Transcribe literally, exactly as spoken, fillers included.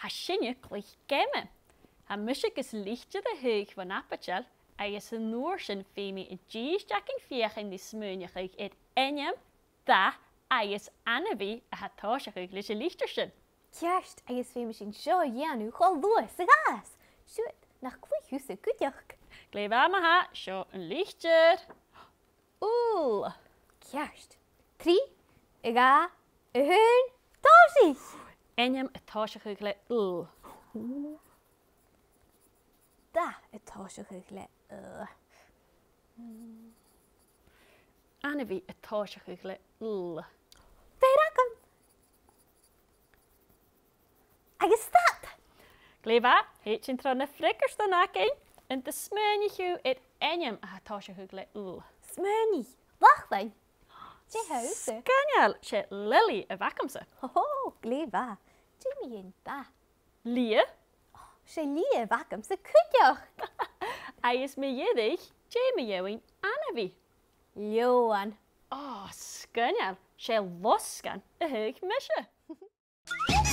Tha sinne a' cluich geama. Tha mise agus litir a thaghadh bhon aibidil, agus an uair sin feumaidh an dithis againn feuchainn ri smaoineachadh air ainm, dath agus ainmhidh a tha a' tòiseachadh leis an litir sin. Ceart, agus feumaidh sinn seo a dhèanamh cho luath 's a ghabhas. Siuthad, nach cluich thusa cuideachd? Glè mhath ma-thà, seo an litir. Ul. Ceart. Trì, a dhà, a h-aon, tòisich! Ainm a' tòiseachadh le ul. Dath a' tòiseachadh le l. Ainmhidh a' tòiseachadh le l. Fear agam! Agus stad! Glè mhath, thèid sinn tro na freagairtean againn. An do smaoinich thu air ainm a tha a' tòiseachadh le ul? Smaoinich, Lachlann! Dè tha thusa? Sgoinneil, 's e Lily a bh' agamsa. Ho ho, glè mhath. Dè mu dheidhinn dath? Liath. 'S e liath a bh' agamsa cuideachd. Agus mu dheireadh, dè mu dheidhinn ainmhidh? Leòmhann. Ò, sgoinneil, 's e losgann a thaghadh mise.